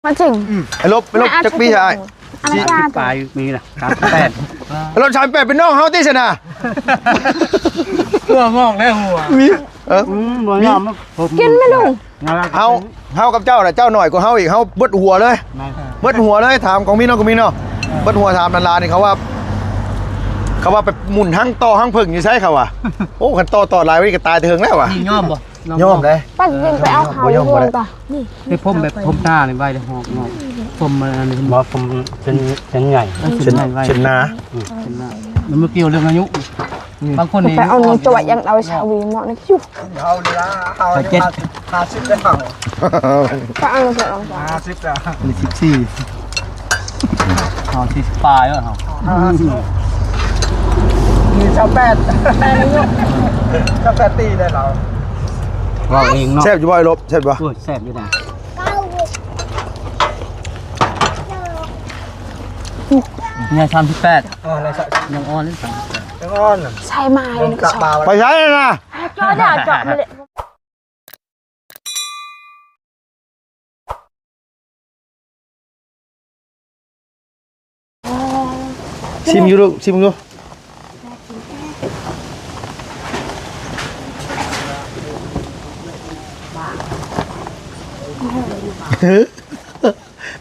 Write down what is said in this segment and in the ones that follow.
ມາເຈັງ ອືມ ໄອ້ລົບ ໄອ້ລົບ ແມ່ ຈັກປີຊະອ້າຍ? ອາຈານ ສີ່ສິບປາຍ ມີລະ ສາມສິບແປດ ໄອ້ລົບ ສາມສິບແປດ ເປັນນ້ອງເຮົາຕິຊະນະ. ຫົວງອກແລ້ວຫົວ ມີ ເອີ ອືມ ບໍ່ຍອມ ມີ ກິນແມ່ລຸງ. ເຮົາ ເຮົາກັບເຈົ້ານະ ເຈົ້າໜ້ອຍກວ່າເຮົາອີກ ເຮົາເບິດຫົວເລີຍ ແມ່ນ ເບິດຫົວເລີຍ. ຖາມກອງມິນເນາະ ກອງມິນເນາະ ເບິດຫົວ ຖາມຫຼານໆ ນີ້ ເຂົາວ່າ ເຂົາວ່າໄປໝຸນຮັງຕໍ່ຮັງເຜິ້ງຢູ່ໃສ ເຂົາວ່າ. ໂອ້ ຄັນຕໍ່ ຕໍ່ຫຼາຍກວ່ານີ້ກໍຕາຍແຕ່ເຫິງແລ້ວວ່າ. ຍິງຍອມບໍ່? ຍອມເດ້. ປັດຍິງໄປເອົາເຂົາ ບໍ່ຍອມບໍ່ໄດ້ ຢູ່ຕາ ນີ້ ເຮັດຜົມແບບຜົມທານີ້ໄວ້ເດ້ ຫອກ ຫອກ ຜົມມັນອັນນີ້ ບໍ່ ຜົມເສັ້ນ ເສັ້ນໃຫຍ່ ເອີ ເສັ້ນ ເສັ້ນໃຫຍ່ໄວ້ ເສັ້ນໜາ ອືມ ເສັ້ນໜາ. ມັນບໍ່ກ່ຽວເລື່ອງອາຍຸ ອືມ ບາງຄົນນີ້ ໄປເອົານີ້ຕົວະ ຍັງເອົາຊາວວີເມາະນີ້ຢູ່ ເອົາລະ ເອົາ ຫ້າສິບ ຫ້າສິບແລ້ວ ກໍເອົາລະ ຫ້າສິບແລ້ວ ນີ້ສິບສີ່ ເອົາສີ່ສິບປາຍແລ້ວເຮົາ ຫ້າສິບ ນີ້ຊາວແປດ ຊາວແປດປີໄດ້ລາວ. ເວົ້າເອງເນາະ ແຊບຢູ່ບໍ່ ໄອ້ລົບ ແຊບບໍ່? ໂອ້ຍ ແຊບຢູ່ນະ ເມຍສາມສິບແປດ ອ່ອນແລ້ວ ຍັງອ່ອນ ຍັງອ່ອນ ໃສ່ມາຢູ່ໃນກະສອບ ໄປໃສນະ? ຈອດ ຈອດມາເລີຍ. ຊິມຢູ່ລູກ ຊິມຢູ່.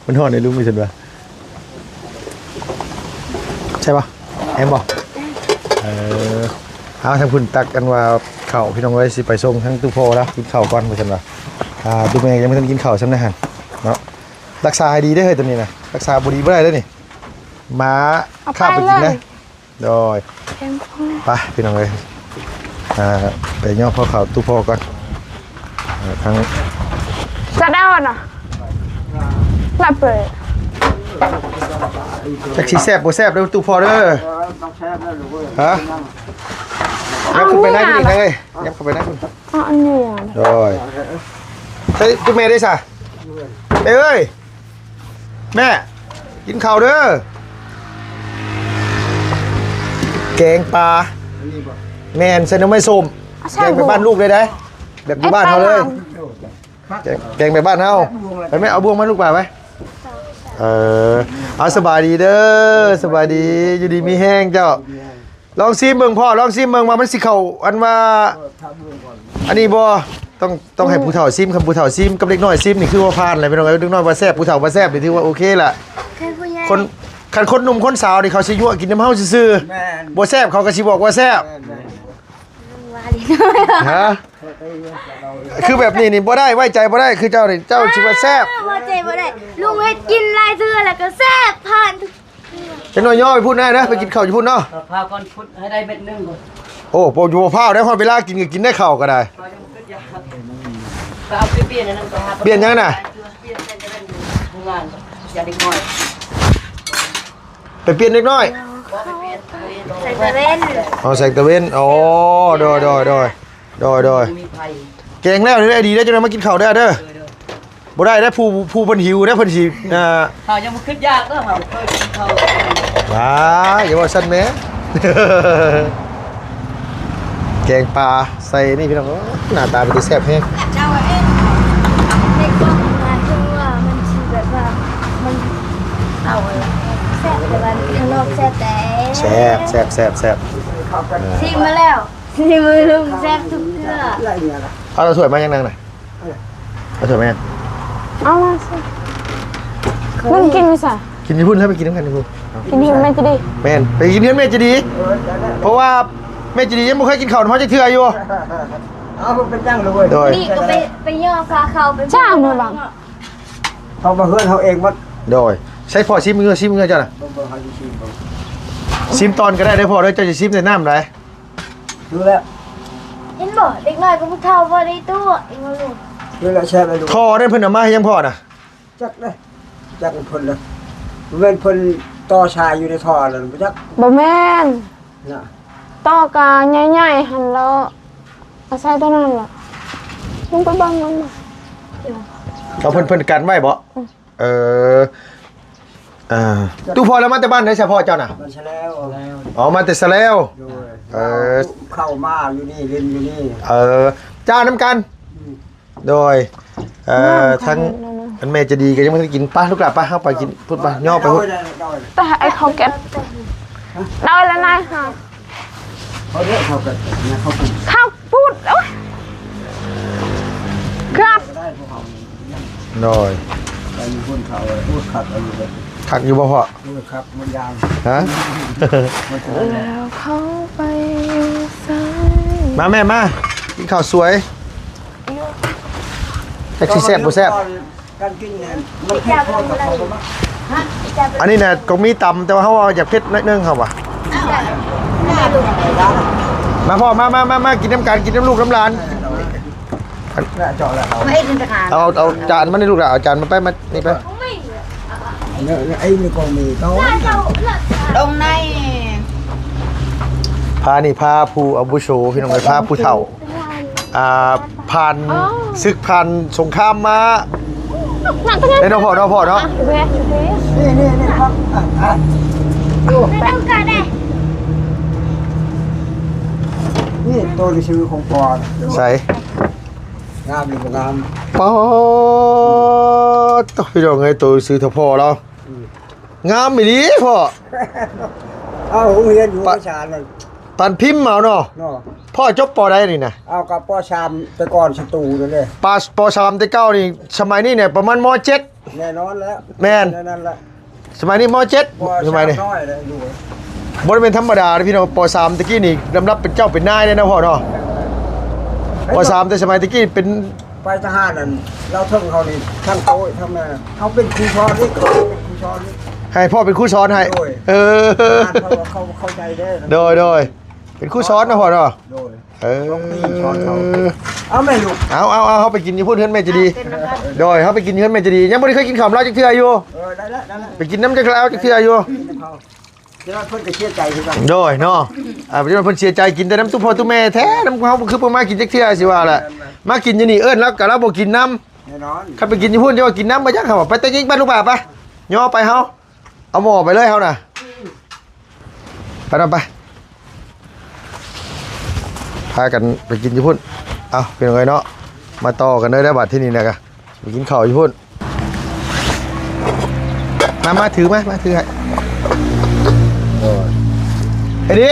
ມັນຮ້ອນໃດລຸງ ວ່າຊັ້ນວ່າ ແຊບບໍ່? ແຮງບໍ່? ເອີ ເອົາ ທາງພຸ້ນຕັກອັນວ່າເຂົ້າ ພີ່ນ້ອງເອີຍ ຊິໄປສົ່ງທາງຕູ້ພໍ່ລະ ກິນເຂົ້າກ່ອນ ວ່າຊັ້ນວ່າ. ອ່າ ຕູ້ແມ່ຍັງບໍ່ທັນກິນເຂົ້າຊ້ຳນະຫັ້ນເນາະ. ລັກສາໃຫ້ດີເດີເຮີ້ຍ ໂຕນີ້ນະ ລັກສາບໍ່ດີບໍ່ໄດ້ເດີນີ້ ໝາຄາບໄປກິນເລີຍ. ໂດຍ ໄປພີ່ນ້ອງເອີຍ ອ່າ ໄປຍໍເຂົ້າຕູ້ພໍ່ກ່ອນ ອ່າ ທາງ ສະດອນນະ ລະເປີດ ຈັກຊິແຊບບໍ່ແຊບເດີຕູ້ພໍ່ເດີ. ຮະ ຍັບເຂົ້າໄປໃນພຸ້ນອີກນະເອີຍ ຍັບເຂົ້າໄປໃນພຸ້ນ. ອໍ ອັນນີ້ ໂດຍ ໃສ່ຕູ້ແມ່ໄດ້ຊະ ແມ່ເອີຍ. ແມ່ ກິນເຂົ້າເດີ ແກງປາ ແມ່ນ ໃສ່ໜໍ່ໄມ້ສົ້ມ ແກງແບບບ້ານລູກເລີຍໄດ໋ ແບບຢູ່ບ້ານເຮົາເລີຍ ແກງ ແກງແບບບ້ານເຮົາ. ໄປແມ່ ເອົາບ່ວງມາລູກປາໄປ. ເອີ ເອົາ ສະບາຍດີເດີ ສະບາຍດີ ຢູ່ດີມີແຮງເຈົ້າ. ລອງຊີມເບິ່ງພໍ່ ລອງຊີມເບິ່ງວ່າມັນຊິເຂົ້າ ອັນວ່າ ອັນນີ້ບໍ່? ຕ້ອງ ຕ້ອງໃຫ້ຜູ້ເຖົ້າຊີມ ຄັນຜູ້ເຖົ້າຊີມກັບເດັກນ້ອຍຊີມນີ້ ຄືວ່າຜ່ານແຫຼະພີ່ນ້ອງເອີຍ. ເດັກນ້ອຍວ່າແຊບ ຜູ້ເຖົ້າວ່າແຊບນີ້ ຖືວ່າໂອເຄລະ. ຄົນ ຄັນຄົນໜຸ່ມຄົນສາວນີ້ ເຂົາຊິຍົວະກິນນຳເຮົາຊື່ໆ ແມ່ນ ບໍ່ແຊບເຂົາກໍຊິບອກວ່າແຊບ. ແມ່ນ ແມ່ນ ຮະ ຄືແບບນີ້ນີ້ບໍ່ໄດ້ ໄວ້ໃຈບໍ່ໄດ້ ຄືເຈົ້ານີ້ ເຈົ້າຊິວ່າແຊບ ອ່າ ໄວ້ໃຈບໍ່ໄດ້. ລຸງເຮັດກິນຫຼາຍເທື່ອແລ້ວກໍແຊບ ຜ່ານທຸກ ຈັກໜ້ອຍຍໍໄປພຸ້ນໄດ້ເດີ ໄປກິນເຂົ້າຢູ່ພຸ້ນເນາະ. ພາກ່ອນ ຂຸດໃຫ້ໄດ້ເມັດໜຶ່ງກ່ອນ. ໂອ້ ບໍ່ຢູ່ ບໍ່ພ້າວໄດ້ ຮອດເວລາກິນກໍກິນໄດ້ ເຂົ້າກໍໄດ້. ໄປເອົາໄປປ່ຽນອັນນັ້ນກ່ອນ ປ່ຽນຫຍັງນະ? ປ່ຽນແມ່ນຈະເປັນໂຮງງານ ຢ່າເດັກນ້ອຍ ໄປປ່ຽນເດັກນ້ອຍ. ບໍ່ ໄປປ່ຽນ ແສງຕາເວັນ ອໍ ແສງຕາເວັນ ອໍ ໂດຍ ໂດຍ ໂດຍ ໂດຍ ໂດຍ. ແກງແລ້ວນີ້ໄດ້ດີເດີ ຈັ່ງໃດມາກິນເຂົ້າເດີ ເດີ. ບໍ່ໄດ້ເດ້ ຜູ້ ຜູ້ເພິ່ນຫິວເດ້ ເພິ່ນຊິ ອ່າ ເຮົາຍັງບໍ່ຄິດຢາກເດີ ເຮົາເຄີຍກິນເຂົ້າ. ວ້າ ຢ່າເວົ້າຊັ້ນແມ່ ແກງປາໃສ່ນີ້ພີ່ນ້ອງ ໜ້າຕາເປັນຕາແຊບແຮງ. ເຈົ້າເອງ ໃນກ້ອງມາຄືວ່າມັນຊິແບບວ່າມັນເອົາແຊບ ແຕ່ວ່າຂ້າງນອກແຊບແດ່ ແຊບ ແຊບ ແຊບ ແຊບ. ຊີມມາແລ້ວ ຊີມເບິ່ງ ແຊບທຸກເທື່ອ. ເອົາຖ້ວຍມາຍັງນາງນະ? ເອົາຖ້ວຍມາຍັງ? ເອົາມາຊິ ມຶງກິນຢູ່ໃສ? ກິນຢູ່ພຸ້ນແລ້ວ ໄປກິນນຳກັນຢູ່ພຸ້ນ. ກິນຢູ່ເຮືອນແມ່ຈະດີ. ແມ່ນ ໄປກິນເຮືອນແມ່ຈະດີ ເພາະວ່າແມ່ຈະດີຍັງບໍ່ເຄີຍກິນເຂົ້ານຳເຮົາຈັກເທື່ອຢູ່. ເອົາ ເປັນຫຍັງລະເວີຍ. ໂດຍ ນີ້ກໍໄປ ໄປຍໍພາເຂົ້າໄປ ຈ້າງມາບັງ ເຂົ້າມາເຮືອນເຮົາເອງໝົດ. ໂດຍ ໃສ່ພໍ່ຊີມເງືອ ຊີມເງືອເຈົ້ານະ. ເບິ່ງ ເບິ່ງ ເຮົາຊິຊີມເບິ່ງ ຊີມຕອນກໍໄດ້ເດີພໍ່ເດີ ເຈົ້າຊິຊີມແຕ່ນ້ຳໃດ. ຄືແລ້ວ ເຫັນບໍ່ ເດັກນ້ອຍກັບຜູ້ເຖົ້າບໍ່ໄດ້ຕົວະ ເຫັນບໍ່ລູກ? ຄືແລ້ວ ແຊບແລ້ວລູກ. ທໍ່ນັ້ນເພິ່ນເອົາມາໃຫ້ຫຍັງພໍ່ນະ? ຈັກເດ້ ຈັກເພິ່ນເດ້ ແມ່ນເພິ່ນຕໍ່ສາຍຢູ່ໃນທໍ່ນັ້ນບໍ່ຈັກ. ບໍ່ແມ່ນນະ ຕໍ່ກະໃຫຍ່ໆຫັ້ນແຫຼະ ອາໄສຕົວນັ້ນແຫຼະ. ລົງໄປເບິ່ງນຳ ເອົາເພິ່ນ ເພິ່ນກັນໄວ້ບໍ່? ອືມ ເອີ ອ່າ ຕູ້ພໍ່ລາວມາແຕ່ບ້ານໃດສະພໍ່ເຈົ້ານະ? ບ້ານສະແລວ. ອໍ ມາແຕ່ສະແລວ. ໂດຍ ເອີ ເຂົ້າມາຢູ່ນີ້ ຫຼິ້ນຢູ່ນີ້. ເອີ ຈ້ານຳກັນ. ອືມ ໂດຍ ເອີ ທັງ ອັນແມ່ໃຈດີກໍຍັງບໍ່ທັນກິນ. ໄປລູກຫຼ້າ ໄປ ເຮົາໄປກິນພຸ້ນ ໄປ ຍໍໄປພຸ້ນ. ແຕ່ໄອ້ເຂົາເກັບ ໄດ້ແລ້ວນາຍ ເຂົາເດີ ເຂົາກໍນະ ເຂົາປຸ້ນ ເຂົາປຸ້ນ ໂອ້ຍ ຄັກ ໄດ້ພວກເຮົາ ໂດຍ ໄປມີຄົນເຂົາ ໂອ້ຍ ຄັກ ອັນນີ້ກໍ ຄັກຢູ່ບໍ່ພໍ່? ໂອ້ຍ ຄັກ ມັນຢ່າງ ຮະ ມັນເປັນ ແລ້ວເຂົາໄປຢູ່ໃສ? ມາແມ່ ມາ ກິນເຂົ້າສວຍ ຈັກຊິແຊບບໍ່ແຊບ. ການກິນນີ້ມັນເຜັດພໍກັບເຂົາບໍ່ມັກ. ອັນນີ້ນະກໍມີຕຳ ແຕ່ວ່າເຮົາວ່າຢາກເຜັດໜ້ອຍໜຶ່ງ ເຮົາວ່າ. ມາພໍ່ ມາ ມາ ມາ ມາ ກິນນຳກັນ ກິນນຳລູກນຳຫຼານ. ເອົາ ເອົາຈານມານີ້ລູກຫຼ້າ ເອົາຈານມາໄປ ມານີ້ໄປ. ພານີ້ ພາຜູ້ອາວຸໂສ ພີ່ນ້ອງເອີຍ ພາຜູ້ເຖົ້າ ອ່າ ຜ່ານ ອໍ ສຶກ ຜ່ານສົງຄາມມາ ເດ້ເນາະພໍ່ເນາະ ພໍ່ເນາະ. ນີ້ ນີ້ ນີ້ ນີ້ ໂຕໜັງສືຂອງພໍ່ ໃສ ງາມຫຼືບໍ່ງາມ? ປາດໂທ້ ພີ່ນ້ອງເອີຍ ໂຕໜັງສືເຖົ້າພໍ່ລາວ ອືມ ງາມອີ່ຫຼີພໍ່. ເອົາໂຮງຮຽນຢູ່ປະ ປະສານນັ້ນ ປານພິມເອົາເນາະ. ເນາະ ພໍ່ຈົບ ປໍ ໃດນີ້ນະ? ເອົາ ກໍ ປໍ ສາມ ແຕ່ກ່ອນ ສະຕູນັ້ນເດ້. ປາ ປໍ ສາມ ແຕ່ເກົ່ານີ້ ສະໄໝນີ້ນີ້ປະມານ ມໍເຈັດ ແນ່ນອນແລ້ວ. ແມ່ນ ແນວນັ້ນແຫຼະ. ສະໄໝນີ້ ມໍເຈັດ ສະໄໝນີ້ ບໍ່ໄດ້ແມ່ນທຳມະດາເດ້ພີ່ນ້ອງ. ປໍ ສາມ ຕະກີ້ນີ້ ລຳດັບເປັນເຈົ້າເປັນນາຍເດ້ເນາະພໍ່ເນາະ. ປໍ ສາມ ແຕ່ສະໄໝຕະກີ້ເປັນ ໄປທະຫານນັ້ນ ລາວເທິງເຮົານີ້ ທັງໂຕທັງແມ່ ເຮົາເປັນຄູສອນເດ້ ເຂົາເປັນຄູສອນເດ້ ໃຫ້ພໍ່ເປັນຄູສອນໃຫ້. ໂດຍ ເອີ ເຂົາ ເຂົາເຂົ້າໃຈເດ້. ໂດຍ ໂດຍ ເປັນຄູສອນເນາະພໍ່ເນາະ. ໂດຍ ເອີ ສອນເຂົາ ເອົາແມ່ລູກ ເອົາ ເອົາ ເອົາ ເຮົາໄປກິນຢູ່ພຸ້ນເຮືອນແມ່ໃຈດີ. ໂດຍ ເຮົາໄປກິນຢູ່ເຮືອນແມ່ໃຈດີ ຍັງບໍ່ໄດ້ເຄີຍກິນເຂົ້ານຳລາວຈັກເທື່ອຢູ່. ເອີ ໄດ້ແລ້ວ ໄດ້ແລ້ວ ໄປກິນນຳຈັກລາວຈັກເທື່ອຢູ່. ເຈົ້າເພິ່ນກໍເສຍໃຈຄືກັນ. ໂດຍເນາະ ອ່າ ເຈົ້າເພິ່ນເສຍໃຈ ກິນແຕ່ນຳຕູ້ພໍ່ຕູ້ແມ່ແທ້ ນຳເຮົາບໍ່ຄືບໍ່ມາກິນຈັກເທື່ອ ຊິວ່າແຫຼະ. ແມ່ນໆ ມາກິນຢູ່ນີ້ເອີ້ນລາວກໍລາວບໍ່ກິນນຳ. ແນ່ນອນ ຄັນໄປກິນຢູ່ພຸ້ນ ເຈົ້າວ່າກິນນຳບໍ່ຈັກ ເຮົາວ່າໄປແຕ່ຍິງ ໄປລູກປ້າ ໄປ ຍໍໄປເຮົາ ເອົາໝໍ້ໄປເລີຍເຮົານະ. ໄປນຳໄປ ພາກັນໄປກິນຢູ່ພຸ້ນ. ເອົາ ພີ່ນ້ອງເອີຍເນາະ ມາຕໍ່ກັນເດີ ບາດທີນີ້ນະ ໄປກິນເຂົ້າຢູ່ພຸ້ນ. ມາ ມາຖືມາ ມາຖືໃຫ້. ເອີ ໄອ້ດີ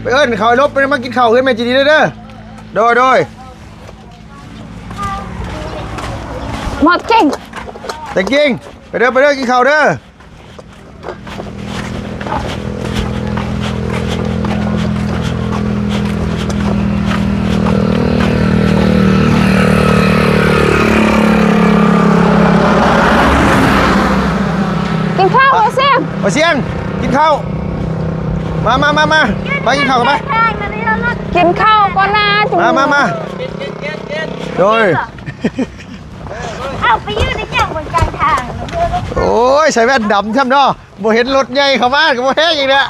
ໄປເອີ້ນເຂົາໃຫ້ຫຼົບໄປມາກິນເຂົ້າເຮືອນແມ່ໃຈດີເດີ. ໂດຍ ໂດຍ ໝົດເກັ່ງ ແຕ່ກິງ ໄປເດີ ໄປເດີ ກິນເຂົ້າເດີ. ກິນເຂົ້າ ບໍ່ຊຽງ ບໍ່ຊຽງ ກິນເຂົ້າ. ມາ ມາ ມາ ມາ ໄປກິນເຂົ້າກັນໄປ. ກິນເຂົ້າກ່ອນນະ. ມາ ມາ ມາ ໂດຍ. ເອົາໄປຢູ່ໃນເຈົ້າເບິ່ງກາງທາງ. ໂອ້ຍ ໃສ່ແວ່ນດຳຊ້ຳເນາະ ບໍ່ເຫັນລົດໃຫຍ່ເຂົ້າມາກໍບໍ່ແຮງອີກແລ້ວ.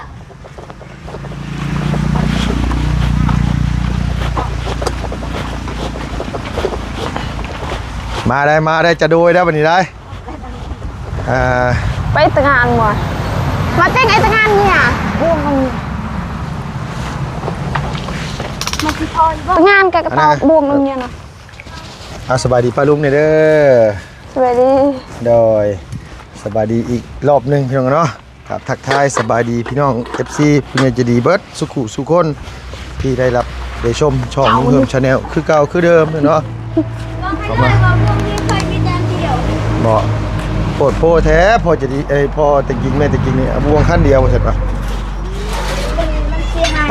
ມາໄດ້ ມາໄດ້ ຈະໂດຍແລ້ວບັດນີ້ໄດ້. ອ່າ ໄປແຕ່ງງານບໍ່? ມາແຕ່ງ ໄອ້ແຕ່ງງານນີ້ຫຍັງ? ແຕ່ງງານກັບກະເປົາບ່ວງໜຶ່ງນີ້ນະ. ເອົາ ສະບາຍດີປ້າລຸງແດ່ເດີ. ສະບາຍດີ. ໂດຍ ສະບາຍດີອີກລອບໜຶ່ງພີ່ນ້ອງເນາະ. ກາບທັກທາຍສະບາຍດີພີ່ນ້ອງເອັຟຊີ ຜູ້ໃຫຍ່ໃຈດີເບິດສຸຂູສຸຄົນ ທີ່ໄດ້ຮັບໄດ້ຊົມຊ່ອງລຸງເຮີມ Channel ຄືເກົ່າຄືເດີມເນາະ. ເຂົ້າມາ ບໍ່ ໂພດໂພແທ້ ພໍ່ໃຈດີ ເອີຍ ພໍ່ແຕ່ກິງແມ່ແຕ່ກິງນີ້ ເອົາບ່ວງຄັນດຽວວ່າຊັ້ນວ່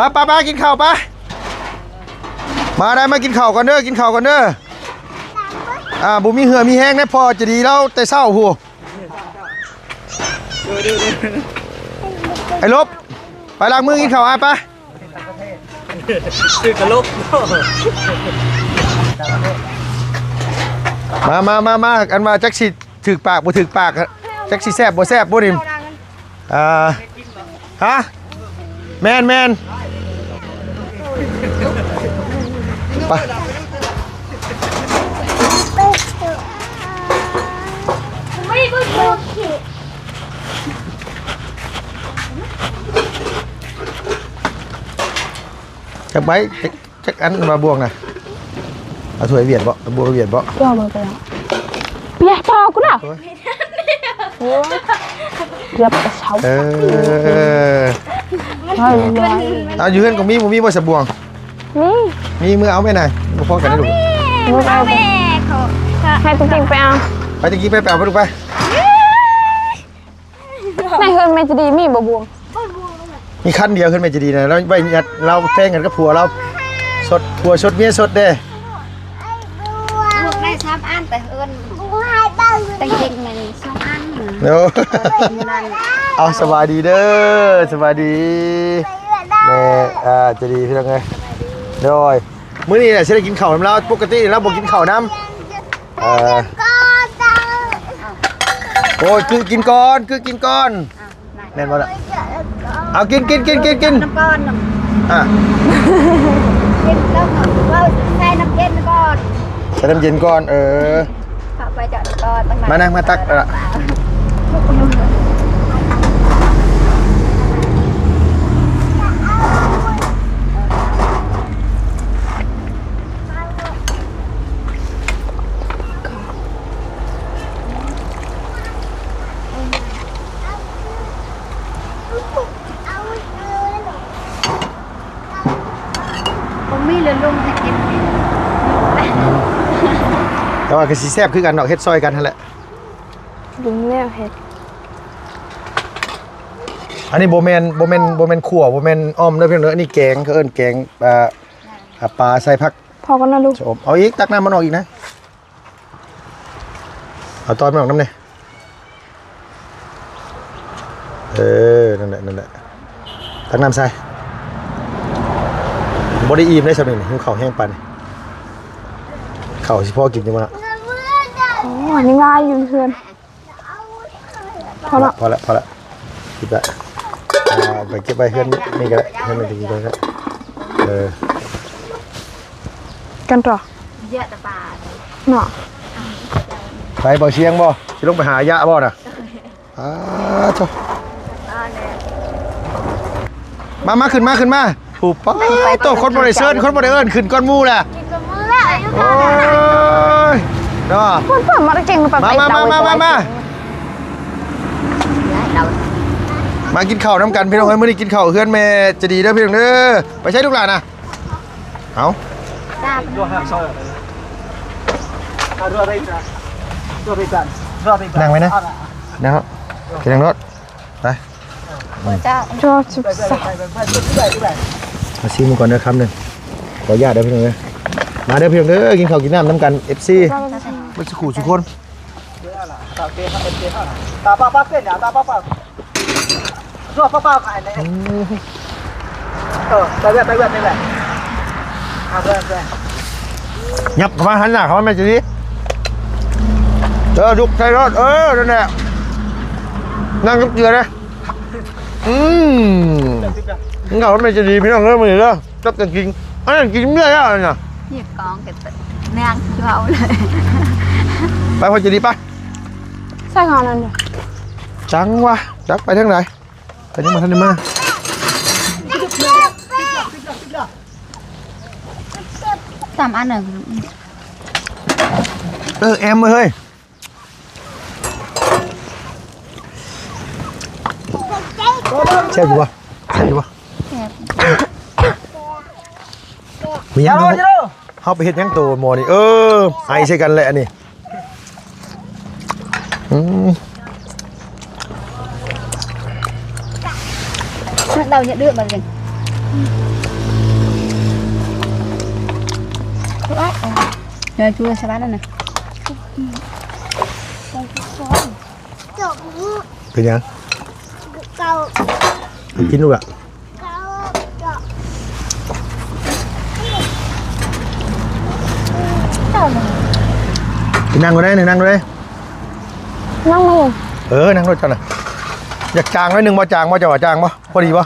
າ. ໄປໆໆ ກິນເຂົ້າໄປ. ມາໄດ້ ມາກິນເຂົ້າກ່ອນເດີ ກິນເຂົ້າກ່ອນເດີ. ອ່າ ບໍ່ມີເຫື່ອມີແຮງເດ້ ພໍ່ໃຈດີລາວແຕ່ເຊົ້າພຸ້ນ. ໄອ້ລົບ ໄປລ້າງມືກິນເຂົ້າ ໄປ ໄປ. ຊື່ຕະຫຼົກ. ມາ ມາ ມາ ມາ ອັນວ່າຈັກຊິຖືກປາກບໍ່ຖືກປາກ ຈັກຊິແຊບບໍ່ແຊບບໍ່ນີ້. ອ່າ ຮະ ແມ່ນໆ ໄປ. ຈັກໃບ ຈັກ ຈັກອັນວ່າບ່ວງນະ. ເອົາຖ້ວຍຫວຽດບໍ່? ເອົາບ່ວງຫວຽດບໍ່? ເຈົ້າມາໄປແລ້ວ ເປຍຕໍ່ກູນະ. ໂອ້ຍ ເກືອບຈະເຊົາ. ເອີ ເອົາຢູ່ເຮືອນກໍມີ ບໍ່ມີບໍ່ສະບວງ? ມີ ມີ ມື້ເອົາແມ່ນະ ບໍ່ພໍກັນລູກ. ແມ່ ແມ່ ແມ່ຕົວຈິງໄປເອົາ ໄປຕົວຈິງໄປ ໄປເອົາໄປລູກໄປ. ໃນເຮືອນແມ່ຈະດີມີບໍ່ບວງ? ມີຄັນດຽວເຮືອນແມ່ຈະດີນະ ລາວໄວ້ຍັດ ລາວແພງກັນກັບຜົວລາວ ສົດຜົວສົດເມຍສົດເດ້. ລູກໄດ້ສາມອັນ ແຕ່ເອີ້ນຕັ້ງເດັກແມ່ນສອງອັນ. ໂອ້ ເອົາ ສະບາຍດີເດີ ສະບາຍດີແມ່ ອ່າ ຈະດີພີ່ນ້ອງເອີຍ. ໂດຍ ມື້ນີ້ແຫຼະຊິໄດ້ກິນເຂົ້ານຳລາວ ປົກກະຕິລາວບໍ່ກິນເຂົ້ານຳ. ເອີ ໂອ້ຍ ຄືກິນກ່ອນ ຄືກິນກ່ອນ. ແມ່ນບໍ່ລະ? ເອົາ ກິນ ກິນ ກິນ ກິນ ກິນ ນ້ຳກ່ອນ. ອ່າ ກິນແລ້ວກໍໃສ່ນ້ຳເຢັນກ່ອນ ໃສ່ນ້ຳເຢັນກ່ອນ. ເອີ ເຂົ້າໄປເຈາະນ້ຳກ່ອນ. ມານັ່ງ ມາຕັກ. ເອີ ບໍ່ມີເຫຼືອລົງໃຫ້ກິນ. ແຕ່ວ່າກໍຊິແຊບຄືກັນດອກ ເຮັດຊ່ອຍກັນຫັ້ນແຫຼະ. ເບິ່ງແນວເຮັດ. ອັນນີ້ບໍ່ແມ່ນ ບໍ່ແມ່ນ ບໍ່ແມ່ນຂົ້ວ ບໍ່ແມ່ນອ່ອມເດີພີ່ນ້ອງເດີ. ອັນນີ້ແກງ ເຂົາເອີ້ນແກງ ອ່າ ອ່າ ປາໃສ່ຜັກ ພໍກ່ອນນະລູກ. ເອົາອີກ ຕັກນ້ຳມັນອອກອີກນະ. ເອົາຕອນມັນອອກນຳແດ່. ເອີ ນັ້ນແຫຼະ ນັ້ນແຫຼະ ຕັກນ້ຳໃສ່. ບໍ່ໄດ້ອີ່ມໄດ້ຊ່ຳນີ້ ຫິວເຂົ້າແຮງປານນີ້. ເຂົ້າຊິພໍກິນຢູ່ບໍ່ເນາະ? ໂອ້ ຍັງຫຼາຍຢູ່ເຮືອນ. ພໍລະ ພໍລະ ພໍລະ ກິນລະ. ເອົາໄປເກັບໄວ້ເຮືອນນີ້ກໍໄດ້ ເຮືອນນີ້ກິນກ່ອນ. ເອີ ກັນຕໍ່ ເນາະ. ໄປບໍ່ ສຽງບໍ່ ຊິລົງໄປຫາຢາບໍ່ນະ? ອ່າ ໂທ້ ມາ ມາ ຂຶ້ນມາ ຂຶ້ນມາ. ຜູ້ປາດໂທ້ ຄົນບໍ່ໄດ້ເຊີນ ຄົນບໍ່ໄດ້ເອີ້ນ ຂຶ້ນກ່ອນໝູ່ແຫຼະ. ກິນກັບມືແລ້ວ ໂອ້ຍ ເນາະ. ຄົນເປີດມາເກັ່ງໄປ ມາ ມາ ມາ ມາ ມາ ມາກິນເຂົ້ານຳກັນພີ່ນ້ອງເອີຍ. ມື້ນີ້ກິນເຂົ້າເຮືອນແມ່ຈະດີເດີພີ່ນ້ອງເດີ. ໄປໃສລູກຫຼານນະ? ເອົາ ນັ່ງໄວ້ນະ ນັ່ງເນາະ ໄປນັ່ງໂລດ. ໄປ ໂອ້ເຈົ້າ ມາຊີມກ່ອນເດີຄຳໜຶ່ງ ຂໍອະນຸຍາດເດີພີ່ນ້ອງເດີ. ມາເດີພີ່ນ້ອງເດີ ກິນເຂົ້າກິນນ້ຳນຳກັນ ເອັຟຊີ ເບິດສູ່ຄູ່ສູ່ຄົນ. ຕາປາປາເປັນ ຕາປາປາ ເອີ ໄປເວດ ໄປເວດ ໄປເວດ ເອົາ ໄປ ໄປ ຫຍັບເຂົ້າມາ ຫັນໜ້າເຂົ້າມາແມ່ຈະດີ. ເອີ ດຸກໃສ່ໂລດ ເອີ ນັ້ນແຫຼະ ນັ່ງກັບເກືອນະ. ອືມ ເຂົ້າແມ່ຈະດີພີ່ນ້ອງເອີຍ ມື້ນີ້ເດີ ຈັບກັນກິນ. ອັນນັ້ນກິນເມື່ອແລ້ວນະ ຫຍິບກອງກັນນາງເວົ້າເລີຍ. ໄປພໍ່ຈະດີໄປ ໃສ່ເຂົ້ານັ້ນເດີ. ຈັງຫວະ ຈັກໄປທາງໃດ ກໍຍັງບໍ່ທັນໄດ້ມາ. ສາມອັນນະ ເອີ ແອມເອີຍ ເຮີ້ຍ. ແຊບຢູ່ບໍ່? ແຊບຢູ່ບໍ່? ແຊບ. ມີຫຍັງ? ເຮົາ ເຮົາໄປເຮັດຫຍັງໂຕໝໍນີ້? ເອີ ໄອໃສ່ກັນແຫຼະອັນນີ້. ອືມ ເຮົາຢ່າດື້ມັນເລີຍ. ເອີ ເອົາ ເອົາ ເອົາ ເອົາ ເປັນຫຍັງ? ກິນລູກຫຼະ. ໄປນັ່ງກໍໄດ້ ນັ່ງກໍໄດ້. ນັ່ງເລີຍ. ເອີ ນັ່ງໂລດເຈົ້ານະ. ຢາກຈາງໜ້ອຍໜຶ່ງບໍ່? ຈາງບໍ່? ເຈົ້າວ່າຈາງບໍ່? ພໍດີບໍ່?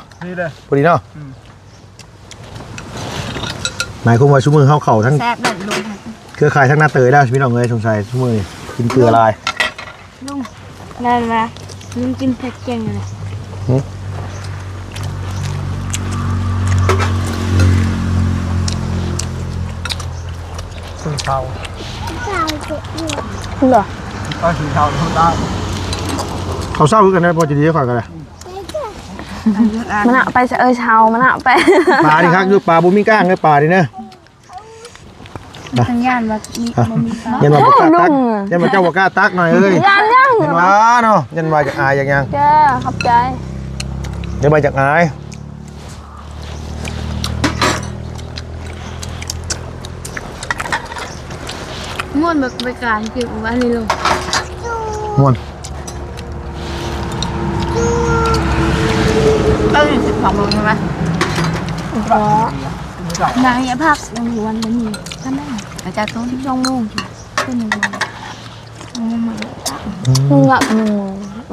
ພໍດີເນາະ. ອືມ. ໝາຍຄວາມວ່າຊຸມື້ເຮົາເຂົ້າທັງ ແຊບເລີຍລຸງ. ເຄືອຂ່າຍທັງໜ້າເຕີຍແລ້ວ ພີ່ນ້ອງເອີຍ. ສົງໄສຊຸມື້ນີ້ກິນເກືອຫຼາຍ. ລຸງ ນັ້ນນະ ລຸງກິນເຜັດເກັ່ງເລີຍ. ຫື? ເຂົ້າ ເຂົ້າເຜັດເລີຍ. ກໍຊິເຊົາເທົ່າເກົ່າ ເຂົາເຊົາຄືກັນໄດ໋ ພໍຈະດີຂ້ອຍກໍໄດ້ ມານະໄປ ເອີ ເຊົາມານະໄປ ປານີ້ຄັກຢູ່ ປາບໍ່ມີກ້າງເດີ ປານີ້ນະ ສັນຍານວ່າມີ ອ່ະ ບໍ່ມີປາ ຢ້ານວ່າບໍ່ກ້າຕັກ ລຸງ ຢ້ານວ່າເຈົ້າບໍ່ກ້າຕັກໜ້ອຍເອີຍ ຢ້ານຫຍັງ ຢ້ານວ່າເນາະ ຢ້ານວ່າຈະອາຍຢ່າງຫຍັງ ຈ້າ ຂອບໃຈ ຢ້ານວ່າຈະອາຍ. ມ່ວນແບບໄປການກິນອັນນີ້ລົງ ມ່ວນ ເອີ ສິບສອງໂມງໃຊ່ໄໝ? ນາງເຫຍພັກ ວັນນີ້ທຳໄມ ອາຈານໂຕ ສິບສອງໂມງ ເປັນຫຍັງ? ອືມ ມັນ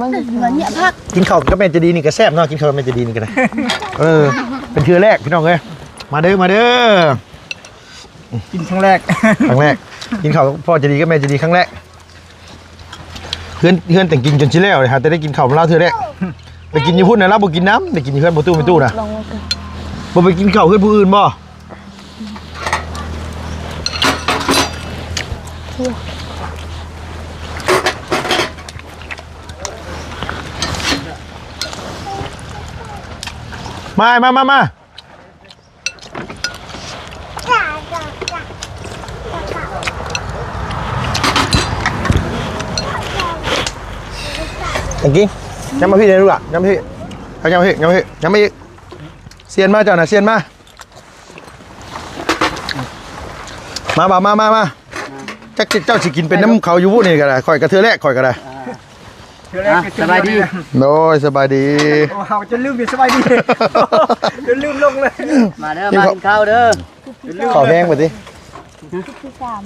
ມັນເຫຍພັກ ກິນເຂົ້າກັບແມ່ໃຈດີນີ້ກໍແຊບເນາະ ກິນເຂົ້າກັບແມ່ໃຈດີນີ້ກໍໄດ້ ເອີ ເປັນເທື່ອແລກພີ່ນ້ອງເອີຍ ມາເດີ ມາເດີ ກິນຄັ້ງແລກ ຄັ້ງແລກ ກິນເຂົ້າພໍ່ໃຈດີກັບແມ່ໃຈດີຄັ້ງແລກ ເຮືອນ ເຮືອນແຕ່ງກິນຈົນຊິແລ້ວ ຫາແຕ່ໄດ້ກິນເຂົ້ານຳລາວເທື່ອແລກ ໄປກິນຢູ່ພຸ້ນນະ ລາວບໍ່ກິນນຳ ໄດ້ກິນຢູ່ເຮືອນພໍ່ຕູ້ແມ່ຕູ້ນະ ບໍ່ໄປກິນເຂົ້າເຮືອນຜູ້ອື່ນບໍ່? ມາ ມາ ມາ ມາ ຕະກີ້ ຍັງມາພີ້ເດ້ລູກຫຼານ ຍັງມາພີ້ ຍັງມາພີ້ ຍັງມາພີ້ ຍັງມາອີກ ຊຽນມາເຈົ້ານະ ຊຽນມາ ມາ ມາ ມາ ມາ ມາ ຈັກເຈົ້າຊິກິນເປັນນຳເຂົາຢູ່ບໍ່ນີ້ກໍໄດ້ ຂ້ອຍກໍເທື່ອແລກ ຂ້ອຍກໍໄດ້ ເທື່ອແລກ ອ່ະ ກໍ ສະບາຍດີ ໂດຍ ສະບາຍດີ ໂອ້ ເຮົາຈົນລືມ ສະບາຍດີ ຈົນລືມລົງເລີຍ ມາເດີ ມາກິນເຂົ້າເດີ ເຂົ້າແຮງບັດນີ້ ທີສາມ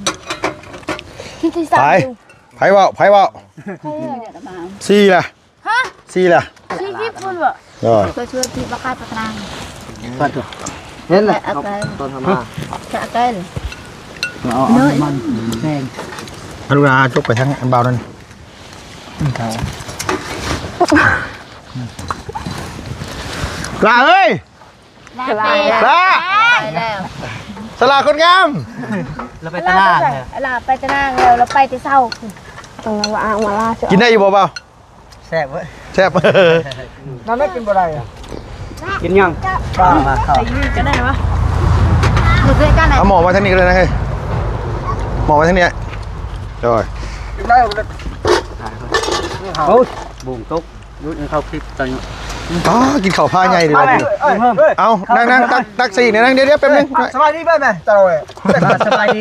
ທີສາມ ໄປ ໃຜເວົ້າ ໃຜເວົ້າ ສີ່ລະ ຮະ ສີ່ລະ ສີ່ສິບພຸ້ນບໍ່ ໂດຍ ເພື່ອຊ່ວຍທີ່ບໍ່ຂາຍປາກກະນາງ ເຫັນແຫຼະ ເອົາໄປ ຕອນທຳມາ ຈະເອົາໄປ ເອົາ ເອົາມັນແດງ ອາລຸນາ ຈົກໄປທາງອັນບ່າວນັ້ນ ຫຼ້າເອີຍ ຫຼ້າ ຫຼ້າ ສະຫຼ້າຄົນງາມ ລາວໄປຕະຫຼາດ ລາວໄປຕະນາງແລ້ວ ລາວໄປແຕ່ເຊົ້າ ກິນໄດ້ຢູ່ບໍ່ບ່າວ? ແຊບເວີ້ຍ ແຊບ ນັ້ນກິນບໍ່ໄດ້ ກິນຫຍັງ? ມາ ມາ ເຂົ້າ ກໍໄດ້ວະ ເອົາໝໍ້ໄວ້ທາງນີ້ກໍໄດ້ນະເຮີ້ຍ ໝໍ້ໄວ້ທາງນີ້ ໂດຍ ກິນໄດ້ ໂອ້ຍ ບຸ້ງຕົກ ຢຸດໃຫ້ເຂົາຄລິບຕອນນີ້ ອໍ ກິນເຂົ້າພາໃຫຍ່ດີວ່າ ເອົາ ນັ່ງໆ ຕັກ ຕັກຊີ້ນະ ນັ່ງ ດຽວໆ ແປັບໜຶ່ງ ສະບາຍດີເບິ່ງແມ່ ເຈົ້າເອີຍ ສະບາຍດີ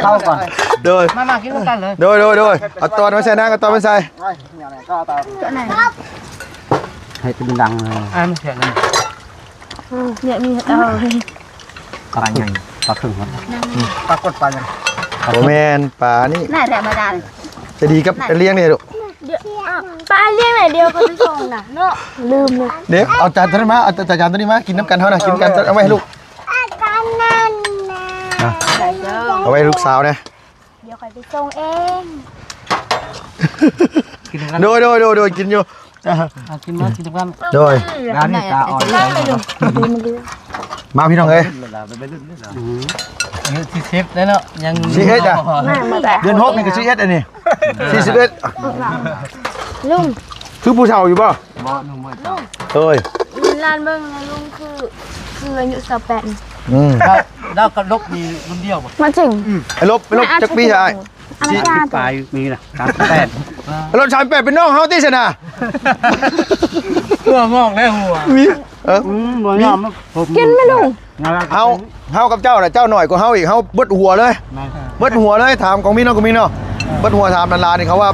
ເຂົ້າກ່ອນ ໂດຍ ມາ ມາກິນນຳກັນເລີຍ ໂດຍ ໂດຍ ໂດຍ ເອົາຕອນມາໃສ່ ນັ່ງ ເອົາຕອນມາໃສ່ ໃຫ້ເປັນດັງເລີຍ ອ່າ ມັນສຽງ ເນຍມີ ເອີ ປາຫຍັງ ປາເຄິ່ງ ປາກົດ ປາຫຍັງ ບໍ່ແມ່ນ ປານີ້ ໜ້າທຳມະດາ ຈະດີກັບລ້ຽງນີ້ລູກ ປາລ້ຽງໄດ້ດຽວເຂົາໄປສົ່ງນະເນາະ ລືມເລີຍ ເດ້ ເອົາຈານໂຕນີ້ມາ ເອົາຈານໂຕນີ້ມາ ກິນນຳກັນເຮົານະ ກິນນຳກັນ ເອົາໄວ້ໃຫ້ລູກ ອ່ະ ເອົາໄວ້ໃຫ້ລູກສາວນະ ດຽວຂ້ອຍໄປສົ່ງເອງ ກິນນຳກັນ ໂດຍ ໂດຍ ໂດຍ ໂດຍ ກິນຢູ່ ອ່ະ ເອົາກິນມາ ກິນນຳກັນ ໂດຍ ຮ້ານນີ້ຕາອ່ອນ ມາພີ່ນ້ອງເອີຍ ອືມ ອາຍຸສີ່ສິບແລ້ວເນາະ ຍັງ ສີ່ສິບເອັດ ອ່ະ ເດືອນຫົກນີ້ກໍສີ່ສິບເອັດ ອັນນີ້ ສີ່ສິບເອັດ ລຸງ ຄືຜູ້ເຖົ້າຢູ່ບໍ່? ບໍ່ ໜຸ່ມເອີຍ ເອີຍ ລ້ານເບິ່ງນະລຸງ ຄື ຄືອາຍຸຊາວແປດ ອືມ ລາວ ລາວກັບລົບນີ້ລຸ້ນດຽວບໍ່? ມາເຖິງ ອືມ ໄອ້ລົບ ໄອ້ລົບຈັກປີຊະອ້າຍ? ອັນນັ້ນ ສີ່ສິບປາຍມີນະ ສາມສິບແປດ ລົບສາມສິບແປດເປັນນ້ອງເຮົາຕິຊັ້ນນະ ຫົວງອກແລ້ວຫົວ ມີ ເອີ ອືມ ບໍ່ຍອມ ກິນໄໝລຸງ? ເຮົາ ເຮົາກັບເຈົ້ານະ ເຈົ້າໜ້ອຍກວ່າເຮົາອີກ ເຮົາເບິດຫົວເລີຍ ແມ່ນ ເບິດຫົວເລີຍ ຖາມກອງມິນເນາະ ກອງມິນເນາະ ເບິດຫົວ ຖາມຫຼານໆ ນີ້ ເຂົາວ່າ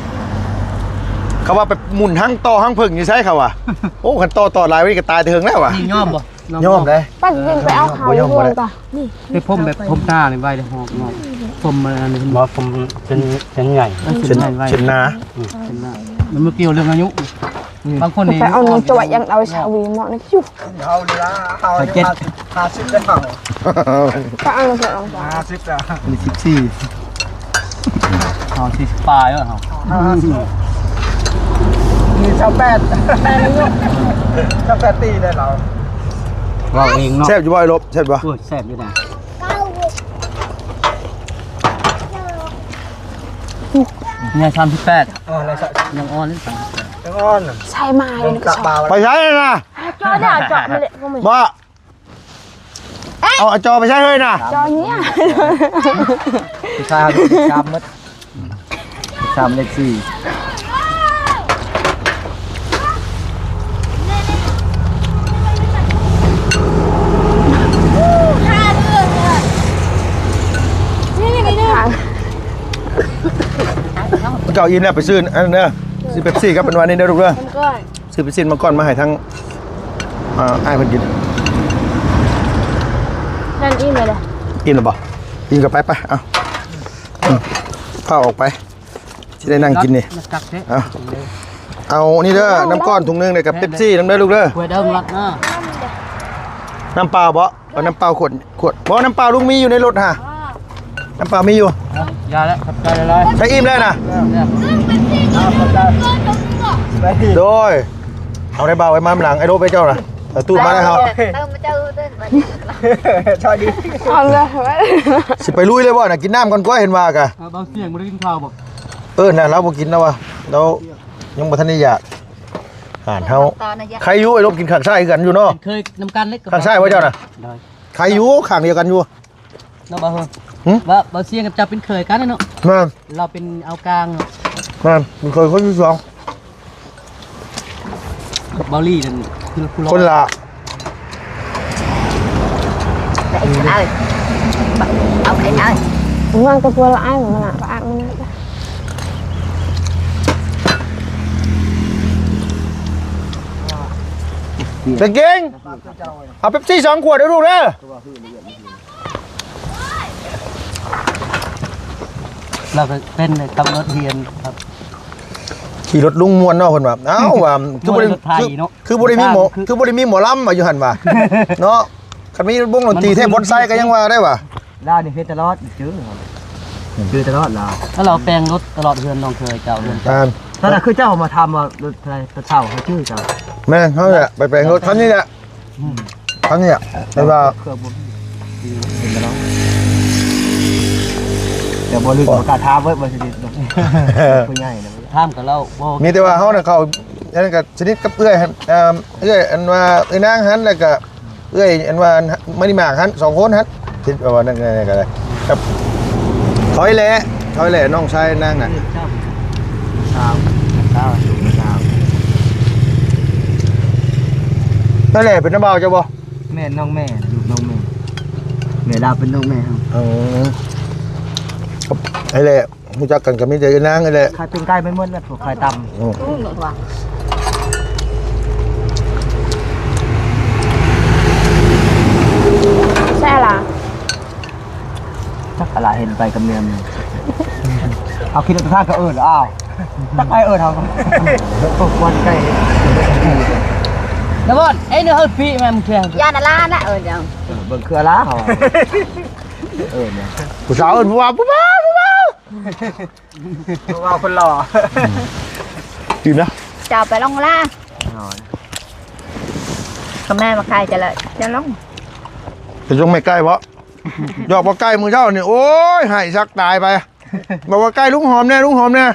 ເຂົາວ່າໄປໝຸນຮັງຕໍ່ຮັງເຜິ້ງຢູ່ໃສ ເຂົາວ່າ ໂອ້ ຄັນຕໍ່ ຕໍ່ຫຼາຍກວ່ານີ້ກໍຕາຍແຕ່ເຫິງແລ້ວວ່າ ຍອມບໍ່? ຍອມເດ້ ປັດຍິງໄປເອົາເຂົາຢູ່ເຮືອນກ່ອນ ນີ້ ເຮັດຜົມແບບຜົມຕານີ້ໄວ້ເດ້ ຫອກງອກ ຜົມອັນນີ້ ບໍ່ ຜົມເສັ້ນ ເສັ້ນໃຫຍ່ ເອີ ເສັ້ນໃຫຍ່ໄວ້ ເສັ້ນໜາ ອືມ ເສັ້ນໜາ ມັນບໍ່ກ່ຽວເລື່ອງອາຍຸ ອືມ ບາງຄົນນີ້ ໄປເອົານ້ຳຈອຍ ຍັງເອົາຊາວີເມາະນີ້ຢູ່ ເຮົານີ້ລະ ເຮົາ ຫ້າສິບ ເຮົາ ໄປເອົານ້ຳຈອຍ ຫ້າສິບແລ້ວ ນີ້ສິບສີ່ ເຮົາສີ່ສິບປາຍແລ້ວເຮົາ ຫ້າສິບ ນີ້ຊາວແປດ ຊາວແປດປີໄດ້ລາວ ເວົ້າເອງເນາະ ແຊບຢູ່ບໍ່ໄອ້ລົບ ແຊບບໍ່? ໂອ້ຍ ແຊບຢູ່ນະ ອືມ ໃຫຍ່ສາມສິບແປດ ເອີ ແລ້ວສະ ຍັງອ່ອນເລີຍ ສາມສິບແປດ ຍັງອ່ອນ ໃສ່ມາເລີຍ ກະບ່າວ ໄປໃສນະ? ເຈາະເດ້ ເຈາະມາເລີຍ ບໍ່ ເອົາ ເອົາຈໍໄປໃຊ້ເຮີ້ຍນະ ຈໍເນີ້ຍ ຜູ້ຊາຍເຮົາຕິດຕາມໝົດ ສາມເລກສີ່ ເຈົ້າອີ່ມແລ້ວໄປຊື້ອັນນັ້ນເດີ ຊື້ເປັບຊີກັບອັນວ່ານີ້ເດີລູກເດີ. ຊື້ເປັບຊີມາກ່ອນ ມາໃຫ້ທາງ ອ່າ ອ້າຍເພິ່ນກິນ. ນັ້ນອີ່ມແລ້ວເດ້. ອີ່ມແລ້ວບໍ່? ອີ່ມກໍໄປ ໄປ ເອົາ ອືມ ພາອອກໄປ ຊິໄດ້ນັ່ງກິນນີ້. ເອົາ ເອົານີ້ເດີ ນ້ຳກ້ອນຖົງໜຶ່ງ ແລ້ວກໍເປັບຊີນຳເດີລູກເດີ. ຖ້ວຍເດີລັດນະ. ນ້ຳເປົ່າບໍ່? ເອົານ້ຳເປົ່າຂວດ ຂວດ ບໍ່ ນ້ຳເປົ່າລຸງມີຢູ່ໃນລົດຫາ ນ້ຳເປົ່າມີຢູ່. ເອົາ ຢ່າແລ້ວ ຂອບໃຈຫຼາຍໆ. ໃສ່ອີ່ມແລ້ວນະ? ເອົາ ຂອບໃຈ. ໂດຍ ເອົາໄດ້ບ່າວໄວ້ມານຳຫຼັງ ໄອ້ໂດໄປເຈົ້ານະ ເອົາຕູ້ມາໄດ້ເຮົາ. ເຕີມມາເຈົ້າເດີ ສະຫວັດດີ ເອົາເລີຍ ຊິໄປລຸຍເລີຍບໍ່ນະ? ກິນນ້ຳກ່ອນກວ່າ ເຫັນວ່າກະ ເອີ ບ່າວສຽງບໍ່ໄດ້ກິນເຂົ້າບໍ່? ເອີ ນະ ລາວບໍ່ກິນແລ້ວວ່າ ລາວຍັງບໍ່ທັນໄດ້ຢາກ. ຫານເຮົາ ໃຄຢູ່ ໄອ້ລົບກິນຂ້າງຊ້າຍຄືກັນຢູ່ເນາະ. ເຄີຍນຳກັນເລີຍ ຂ້າງຊ້າຍບໍ່ເຈົ້ານະ? ໂດຍ ໃຄຢູ່ ຂ້າງດຽວກັນຢູ່ເນາະ ບ່າວເຮີ. ຫື? ວ່າບ່າວສຽງກັບເຈົ້າເປັນເຂີຍກັນເນາະ. ແມ່ນ ລາວເປັນອາວກາງເນາະ. ແມ່ນ ເປັນເຂີຍຄົນທີສອງ. ບ່າວລີນັ້ນຄືຜູ້ລອງ ຄົນລາວ. ເອົາໄປເອົາ ເອົາໄປເອົາ ຫວັງແຕ່ຜົວລະອາຍມັນນະ ປະອາກມັນນະ. ເດັກຍິງ ເອົາເປັບຊີສອງຂວດເດີລູກເດີ. ລາວກໍເປັນໄດ້ຂັບລົດຮຽນຄັບ ຂີ່ລົດລຸງມ່ວນເນາະ ເພິ່ນວ່າ. ເອົ້າ ວ່າຄືບໍ່ໄດ້ ຄືບໍ່ໄດ້ມີໝໍ ຄືບໍ່ໄດ້ມີໝໍລຳວ່າຢູ່ຫັ້ນວ່າເນາະ. ຄັນມີວົງດົນຕີແທ້ບ່ອນໄຊກໍຍັງວ່າໄດ້ວ່າ ລາວນີ້ເຮັດຕະຫຼອດ ຈື່ ຈື່ຕະຫຼອດລາວ. ແລ້ວລາວແປງລົດຕະຫຼອດເຮືອນນ້ອງເຄີຍເຈົ້າ ເຮືອນເຈົ້າ. ແມ່ນ ຖ້າຄືເຈົ້າມາຖາມວ່າລົດໃຜໄປເຊົ່າ ໃຫ້ຈື່ເຈົ້າ. ແມ່ນ ເຮົາແຫຼະໄປແປງລົດຄັນນີ້ແຫຼະ. ອືມ ຄັນນີ້ແຫຼະ ແຕ່ວ່າເຄື່ອງບໍ່ມີ ເຫັນແລ້ວເນາະ. ແຕ່ບໍ່ລຶກບໍ່ກ້າຖາມເວີດວ່າຊິເຮັດດອກ ຜູ້ໃຫຍ່ນະ. ຖາມກັບລາວບໍ່ ມີແຕ່ວ່າເຮົານະເຂົ້າ ອັນນັ້ນກໍສະໜິດກັບເອື້ອຍຫັ້ນ ເອີ ເອື້ອຍອັນວ່າເອື້ອຍນາງຫັ້ນ ແລ້ວກໍ ເອື້ອຍອັນວ່າມະນີໝາກຫັ້ນ ສອງຄົນຫັ້ນ ຄິດວ່ານັ້ນກໍໄດ້. ຄັບ ຖອຍແຫຼະ ຖອຍແຫຼະ ນ້ອງຊາຍນາງນະ. ນັ້ນແຫຼະ ເປັນນ້າບ່າວເຈົ້າບໍ່? ແມ່ນ ນ້ອງແມ່ ລູກນ້ອງແມ່ ແມ່ລາວເປັນນ້ອງແມ່ເຮົາ. ເອີ ໄອ້ແຫຼະ ຮູ້ຈັກກັນກໍມີແຕ່ນາງນີ້ແຫຼະ. ຂາຍປີ້ງໄກ່ໄປໝົດແລ້ວ ພວກຂາຍຕຳ. ອືມ ແຊະລະ ຈັກອະລະເຫັນໄປກັບເມຍມັນ ເອົາ ຂີ່ລົດທາງກໍເອີ້ນ ອ້າວ ຈັກໃຜເອີ້ນເຮົາ ພວກຄວັນໄກ່. ນະບ່ອນ ເອີ ເນາະ ເຮີປີແມ່ນແຂງ ຢ້ານອາລານະ ເອີ້ນເຈົ້າ ເອີ ເບິ່ງຄືອາລາເຮົາ ເອີ້ນ ຜູ້ສາວເອີ້ນຜູ້ບ່າວ ຜູ້ບ່າວ ຜູ້ບ່າວ. ຜູ້ບ່າວຄົນຫຼໍ່ ອີ່ມນະ ຈະເອົາໄປລົງລາ ກະແມ່ມາຂາຍຈະລະ ຈະລົງ ຈະລົງແມ່ໄກ່ບໍ່? ຢອກບໍ່ໄກ່ມື້ເຊົ້ານີ້ ໂອ້ຍ ໄຫ້ສັກຕາຍໄປ ບອກວ່າໄກ່ລຸງຫອມແດ່ ລຸງຫອມແດ່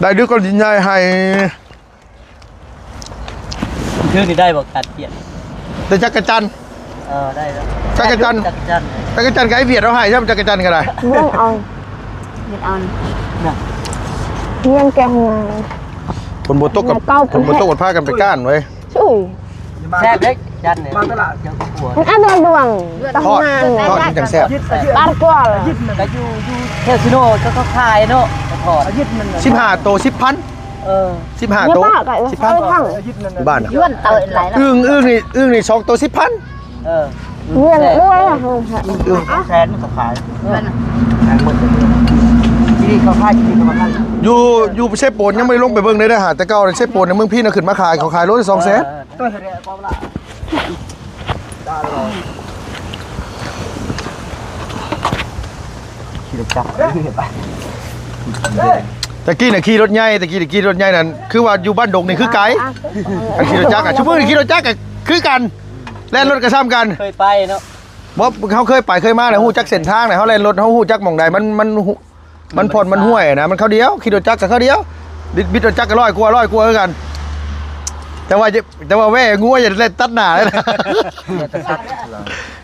ໄດ້ດຶກກໍດິນໃຫຍ່ໄຫ້. ຄືນີ້ໄດ້ບໍ່ ການປ່ຽນ ແຕ່ຈັກກະຈັນ. ເອີ ໄດ້ແລ້ວ ຈັກກະຈັນ ຈັກກະຈັນ ຈັກກະຈັນກໍໃຫ້ວຽດເອົາໃຫ້ຊ້ຳ ຈັກກະຈັນກໍໄດ້. ເບິ່ງເອົາ ວຽດເອົານະ ວຽງແກງງາ ຝົນບໍ່ຕົກກໍ ຝົນບໍ່ຕົກກໍພາກັນໄປກ້ານເວີຍ. ຊຸ້ຍ ແຊບເດ້ ຈັນນີ້ ມັນອັນດວງ ຕຳນານ ທອດ ທອດມັນຈັ່ງແຊບ ປາກວາລ ກໍຢູ່ ຢູ່ແຖວຊີໂນ ເຂົາຂາຍເນາະ ທອດ ສິບຫ້າໂຕ ສິບພັນ. ເອີ ສິບຫ້າໂຕ ສິບພັນ ຢູ່ບ້ານນະ ອື່ງ ອຶ່ງນີ້ ອຶ່ງນີ້ສອງໂຕ ສິບພັນ. ເອີ ເລື່ອງດ້ວຍ ອຶ່ງແສນມັນກໍຂາຍ ແພງໝົດ. ທີ່ນີ້ເຂົາຂາຍ ທີ່ນີ້ເຂົາມາຂາຍ ຢູ່ ຢູ່ເຊໂປນ ຍັງບໍ່ໄດ້ລົງໄປເບິ່ງເລີຍເດີ. ຫາແຕ່ເກົ່າເຊໂປນໃນເມືອງພີນເນາະ ຂຶ້ນມາຂາຍ ເຂົາຂາຍໂລລະສອງແສນ. ເອີ ຂີ່ລົດຈັກ ແຕ່ກີ້ນະຂີ່ລົດໃຫຍ່ ແຕ່ກີ້ນະຂີ່ລົດໃຫຍ່ນັ້ນ ຄືວ່າຢູ່ບ້ານດົງນີ້ຄືໄກ ອັນຂີ່ລົດຈັກອະ. ຊຸມື້ນີ້ຂີ່ລົດຈັກກະຄືກັນ ແລ່ນລົດກະຊ້ຳກັນ ເຄີຍໄປເນາະ. ບໍ່ ເຮົາເຄີຍໄປເຄີຍມາແລ້ວ ຮູ້ຈັກເສັ້ນທາງນະ ເຮົາແລ່ນລົດ ເຮົາຮູ້ຈັກໝ່ອງໃດ ມັນ ມັນຮູ້ ມັນຜ່ອນມັນຫ້ວຍນະ ມັນຄາວດຽວ ຂີ່ລົດຈັກກະຄາວດຽວ ບິດ ບິດລົດຈັກກະຮ້ອຍກວ່າ ຮ້ອຍກວ່າຄືກັນ ແຕ່ວ່າ ແຕ່ວ່າແວ່ງົວຢ່າແລ່ນຕັດໜ້າເລີຍນະ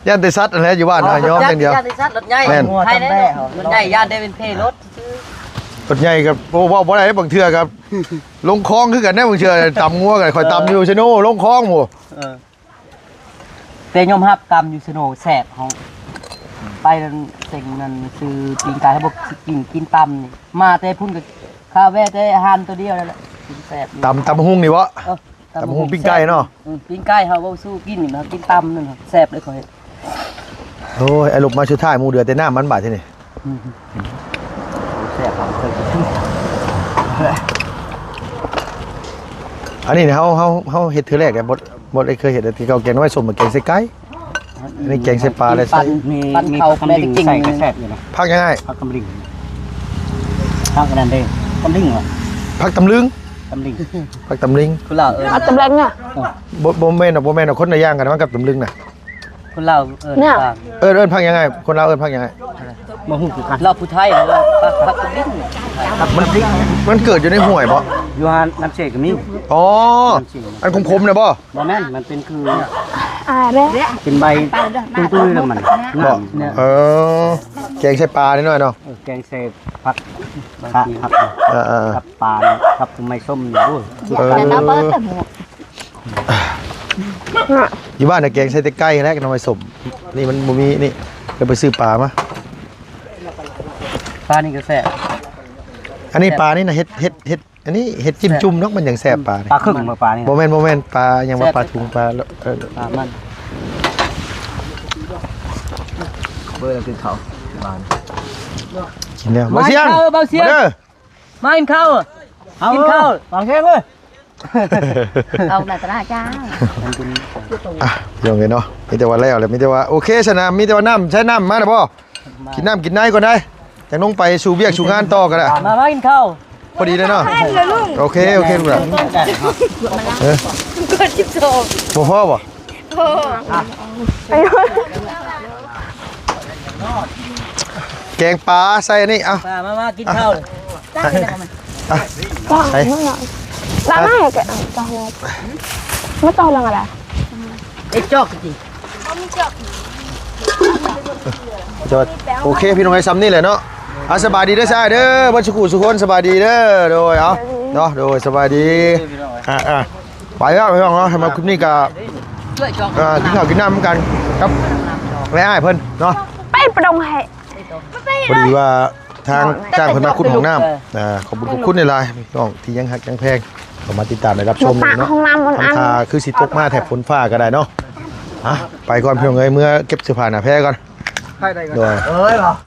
ຢ້ານແຕ່ສັດຫັ້ນແຫຼະ ຢູ່ບ້ານເຮົາຍອມຢ່າງດຽວ ຢ້ານແຕ່ສັດ ລົດໃຫຍ່ ແມ່ນ ໄທແດ່ ລົດໃຫຍ່ຢ້ານແຕ່ເປັນເພລົດຊື່ ລົດໃຫຍ່ກະ ໂອ້ ເວົ້າບໍ່ໄດ້ ບາງເທື່ອກະລົງຄອງຄືກັນເດ້ ບາງເທື່ອຕຳງົວກະຂ້ອຍຕຳຢູ່ເຊໂນ ລົງຄອງພຸ້ນ ເອີ ແຕ່ຍອມຮັບຕຳຢູ່ເຊໂນແຊບ ເຮົາໄປນັ້ນເສັງນັ້ນຊື້ປີ້ງໄກ່ ເຮົາບໍ່ກິນ ກິນຕຳນີ້ ມາແຕ່ພຸ້ນກະຄາແວ່ແຕ່ຮ້ານໂຕດຽວນັ້ນແຫຼະ ກິນແຊບຢູ່ ຕຳ ຕຳບັກຫຸ່ງນີ້ບໍ? ເອີ ຕຳບັກຫຸ່ງປີ້ງໄກ່ເນາະ ເອີ ປີ້ງໄກ່ເຮົາບໍ່ສູ້ກິນນີ້ ເຮົາກິນຕຳນັ້ນແຊບເລີຍຂ້ອຍ ໂອ້ຍ ໄອ້ລົບມາສຸດທ້າຍໝູ່ເຫຼືອແຕ່ນ້ຳມັນບາດທີນີ້ ອືມ ແຊບ ອັນນີ້ເຮົາ ເຮົາ ເຮົາເຮັດເທື່ອແລກເດ້ ບໍ່ ບໍ່ໄດ້ເຄີຍເຮັດ ທີ່ເຂົາແກງໜໍ່ໄມ້ສົ້ມ ແກງໃສ່ໄກ່ ອັນນີ້ແກງໃສ່ປາ ແລະ ມີ ມີ ມີ ມີ ເຂົ້າ ແປດກິນ ໃສ່ກະແຊບຢູ່ນະ ຜັກຫຍັງອ້າຍ? ຜັກຕຳລຶງ ຜັກອັນນັ້ນເດ້ ຕຳລຶງຫວາ? ຜັກຕຳລຶງ ຕຳລຶງ ຜັກຕຳລຶງ ຄົນລາວເອີ້ນ ຜັກຕຳແລງນະ ເອີ ບໍ່ ບໍ່ແມ່ນດອກ ບໍ່ແມ່ນດອກ ຄົນລະຢ່າງກັນ ມັນກັບຕຳລຶງນະ ຄົນລາວເອີ້ນ ເອີ້ນ ເອີ້ນຜັກຫຍັງອ້າຍ? ຄົນລາວເອີ້ນຜັກຫຍັງອ້າຍ? ບໍ່ຮູ້ຄືກັນ ລາວຜູ້ໄທ ລາວວ່າຜັກ ຜັກຕຳລິງ ມັນ ມັນເກີດຢູ່ໃນຫ້ວຍບໍ? ຢູ່ຫັ້ນນ້ຳເຊກະມີ ອໍ ນ້ຳເຊ ອັນຂົມໆນະບໍ? ບໍ່ແມ່ນ ມັນເປັນຄື ອ່າ ເປັນໃບຕຸ້ຍໆແລ້ວມັນ ບໍ່ ນ້ຳ ເອີ ແກງໃສ່ປາໜ້ອຍໆເນາະ ເອີ ແກງໃສ່ຜັກ ຜັກ ເອີໆ ກັບປາກັບໄມ້ສົ້ມນີ້ ໂອ້ຍ ເອີ ຢູ່ບ້ານນະແກງໃສ່ແຕ່ໄກ່ແຫຼະ ໜໍ່ໄມ້ສົ້ມ ນີ້ມັນບໍ່ມີ ນີ້ ເລີຍໄປຊື້ປາມາ ປານີ້ກະແຊບ ອັນນີ້ປານີ້ນະ ເຮັດ ເຮັດ ເຮັດ ອັນນີ້ເຮັດຈິ້ມຈຸ່ມເນາະ ມັນຈັ່ງແຊບປານີ້ ປາຄຶ່ງບໍ່ປານີ້ນະ ບໍ່ແມ່ນ ບໍ່ແມ່ນ ປາຫຍັງວ່າ ແຊບ ປາທຸງ ປາ ເອີ ປາມັນ ເບິ່ງແລ້ວກິນເຂົ້າ ຫວານ ກິນແລ້ວ ມາ ບ່າວສຽງ ເອີ ບ່າວສຽງ ມາເດີ ມາກິນເຂົ້າ ເອົາ ກິນເຂົ້າ ຫວານແຮງເລີຍ ອອກໜ້າຕາຈ້າ ອ່ະ ພີ່ນ້ອງເອີຍເນາະ ມີແຕ່ວ່າແລ້ວແຫຼະ ມີແຕ່ວ່າ ໂອເຄ ຊັ້ນນະ ມີແຕ່ວ່ານ້ຳ ໃຊ້ນ້ຳມານະບໍ່? ກິນນ້ຳກິນໃນກ່ອນໄດ໋ ຈັ່ງລົງໄປສູ່ວຽກສູ່ງານຕໍ່ກໍໄດ້ ມາ ມາກິນເຂົ້າ ພໍດີເລີຍເນາະ ໂອເຄ ໂອເຄ ລູກຫຼານ ເອີ ບໍ່ພໍບໍ່? ແກງປາໃສ່ອັນນີ້ ເອົາ ມາ ມາ ມາກິນເຂົ້າ ອ່ະ ອ່ະ ໄປ ມາ ມາ ມາຕໍ່ເລື່ອງອະໄລ? ເອັກຈອກຈິ ໂອເຄ ພີ່ນ້ອງເອີຍ ຊ່ຳນີ້ແຫຼະເນາະ ອ່ະ ສະບາຍດີເດີຊາຍເດີ ເບິດສູ່ຄູ່ສູ່ຄົນ ສະບາຍດີເດີ ໂດຍ ເອົາ ເນາະ ໂດຍ ສະບາຍດີ ອ່ະ ອ່ະ ໄປແລ້ວພີ່ນ້ອງເນາະ ສຳລັບຄລິບນີ້ກະ ອ່າ ກິນເຂົ້າກິນນ້ຳນຳກັນກັບແມ່ອ້າຍເພິ່ນເນາະ ໄປປະດົງໃຫ້ ພໍດີວ່າທາງຈ້າງເພິ່ນມາຂຸດຫ້ອງນ້ຳ ອ່າ ຂອບຄຸນຂອບຄຸນຫຼາຍໆ ພີ່ນ້ອງທີ່ຍັງຮັກຍັງແພງ ເຂົ້າມາຕິດຕາມໄດ້ຮັບຊົມເນາະ ທຳທ່າຄືຊິຕົກມາແຖບຝົນຟ້າກໍໄດ້ເນາະ ອ່ະ ໄປກ່ອນພີ່ນ້ອງເອີຍ ເມືອເກັບເສື້ອຜ້າໜ້າແພກ່ອນ ໂດຍ